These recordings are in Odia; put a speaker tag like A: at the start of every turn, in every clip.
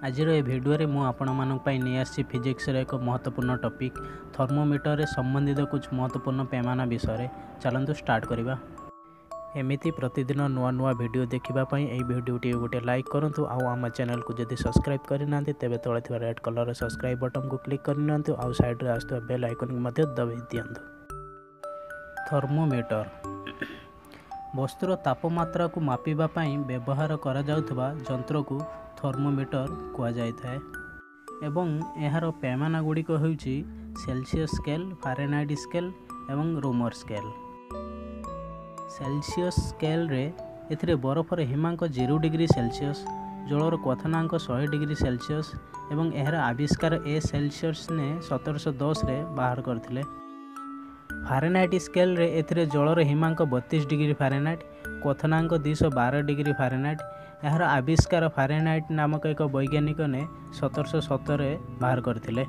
A: ଆଜିର ଏ ଭିଡ଼ିଓରେ ମୁଁ ଆପଣମାନଙ୍କ ପାଇଁ ନେଇ ଆସିଛି ଫିଜିକ୍ସର ଏକ ମହତ୍ତ୍ୱପୂର୍ଣ୍ଣ ଟପିକ୍ ଥର୍ମୋମିଟରରେ ସମ୍ବନ୍ଧିତ କିଛି ମହତ୍ତ୍ୱପୂର୍ଣ୍ଣ ପେମାନା ବିଷୟରେ। ଚାଲନ୍ତୁ ଷ୍ଟାର୍ଟ କରିବା। ଏମିତି ପ୍ରତିଦିନ ନୂଆ ନୂଆ ଭିଡ଼ିଓ ଦେଖିବା ପାଇଁ ଏହି ଭିଡ଼ିଓଟିକୁ ଗୋଟେ ଲାଇକ୍ କରନ୍ତୁ, ଆଉ ଆମ ଚ୍ୟାନେଲକୁ ଯଦି ସବସ୍କ୍ରାଇବ୍ କରିନାହାନ୍ତି ତେବେ ତଳେ ଥିବା ରେଡ଼୍ କଲର୍ର ସବସ୍କ୍ରାଇବ୍ ବଟନ୍କୁ କ୍ଲିକ୍ କରିନିଅନ୍ତୁ, ଆଉ ସାଇଡ଼୍ରେ ଆସୁଥିବା ବେଲ୍ ଆଇକନ୍କୁ ମଧ୍ୟ ଦବାଇ ଦିଅନ୍ତୁ। ଥର୍ମୋମିଟର ବସ୍ତୁର ତାପମାତ୍ରାକୁ ମାପିବା ପାଇଁ ବ୍ୟବହାର କରାଯାଉଥିବା ଯନ୍ତ୍ରକୁ ଥର୍ମୋମିଟର କୁହାଯାଇଥାଏ ଏବଂ ଏହାର ପେମାନା ଗୁଡ଼ିକ ହେଉଛି ସେଲସିୟସ୍ ସ୍କେଲ୍, ଫାରେନହାଇଟ୍ ସ୍କେଲ୍ ଏବଂ ରୋମର ସ୍କେଲ୍। ସେଲସିୟସ୍ ସ୍କେଲ୍ରେ ଏଥିରେ ବରଫର ହିମାଙ୍କ 0 ଡିଗ୍ରୀ ସେଲସିୟସ୍, ଜଳର କ୍ୱଥନାଙ୍କ 100 ଡିଗ୍ରୀ ସେଲସିୟସ୍ ଏବଂ ଏହାର ଆବିଷ୍କାର ଏ ସେଲସିୟସ୍ ନେ 1710ରେ ବାହାର କରିଥିଲେ। ଫାରେନହାଇଟ୍ ସ୍କେଲ୍ରେ ଏଥିରେ ଜଳର ହିମାଙ୍କ 32 ଡିଗ୍ରୀ ଫାରେନହାଇଟ୍, କ୍ୱଥନାଙ୍କ 212 ଡିଗ୍ରୀ ଫାରେନହାଇଟ୍। ଏହାର ଆବିଷ୍କାର ଫାରେନହାଇଟ୍ ନାମକ ଏକ ବୈଜ୍ଞାନିକ ନେ 1717ରେ ବାହାର କରିଥିଲେ।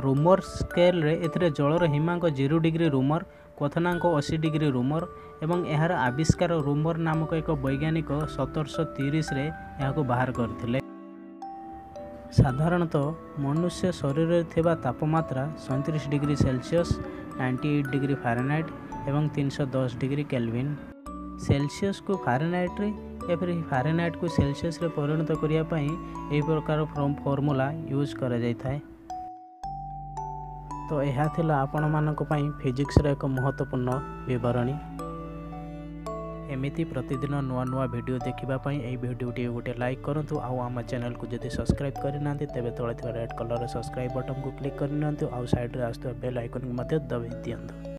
A: ରୋମର ସ୍କେଲ୍ରେ ଏଥିରେ ଜଳର ହିମାଙ୍କ 0 ଡିଗ୍ରୀ ରୋମର, କ୍ୱଥନାଙ୍କ 80 ଡିଗ୍ରୀ ରୋମର ଏବଂ ଏହାର ଆବିଷ୍କାର ରୋମର ନାମକ ଏକ ବୈଜ୍ଞାନିକ 1730ରେ ଏହାକୁ ବାହାର କରିଥିଲେ। ସାଧାରଣତଃ ମନୁଷ୍ୟ ଶରୀରରେ ଥିବା ତାପମାତ୍ରା 37 ଡିଗ୍ରୀ ସେଲସିୟସ୍, 98 ଡିଗ୍ରୀ ଫାରେନହାଇଟ୍ ଏବଂ 310 ଡିଗ୍ରୀ କେଲଭିନ୍। ସେଲସିୟସ୍କୁ ଫାରେନହାଇଟ୍ରେ ଏପରି ଫାରେନହାଇଟ୍କୁ ସେଲସିୟସ୍ରେ ପରିଣତ କରିବା ପାଇଁ ଏହି ପ୍ରକାର ଫର୍ମୁଲା ୟୁଜ୍ କରାଯାଇଥାଏ। ତ ଏହା ଥିଲା ଆପଣମାନଙ୍କ ପାଇଁ ଫିଜିକ୍ସର ଏକ ମହତ୍ତ୍ୱପୂର୍ଣ୍ଣ ବିବରଣୀ। ଏମିତି ପ୍ରତିଦିନ ନୂଆ ନୂଆ ଭିଡ଼ିଓ ଦେଖିବା ପାଇଁ ଏହି ଭିଡ଼ିଓଟିକୁ ଗୋଟେ ଲାଇକ୍ କରନ୍ତୁ, ଆଉ ଆମ ଚ୍ୟାନେଲକୁ ଯଦି ସବସ୍କ୍ରାଇବ୍ କରିନାହାନ୍ତି ତେବେ ତଳେ ଥିବା ରେଡ଼୍ କଲର୍ର ସବସ୍କ୍ରାଇବ୍ ବଟନ୍କୁ କ୍ଲିକ୍ କରିନିଅନ୍ତୁ, ଆଉ ସାଇଡ଼୍ରେ ଆସୁଥିବା ବେଲ୍ ଆଇକନ୍କୁ ମଧ୍ୟ ଦବାଇ ଦିଅନ୍ତୁ।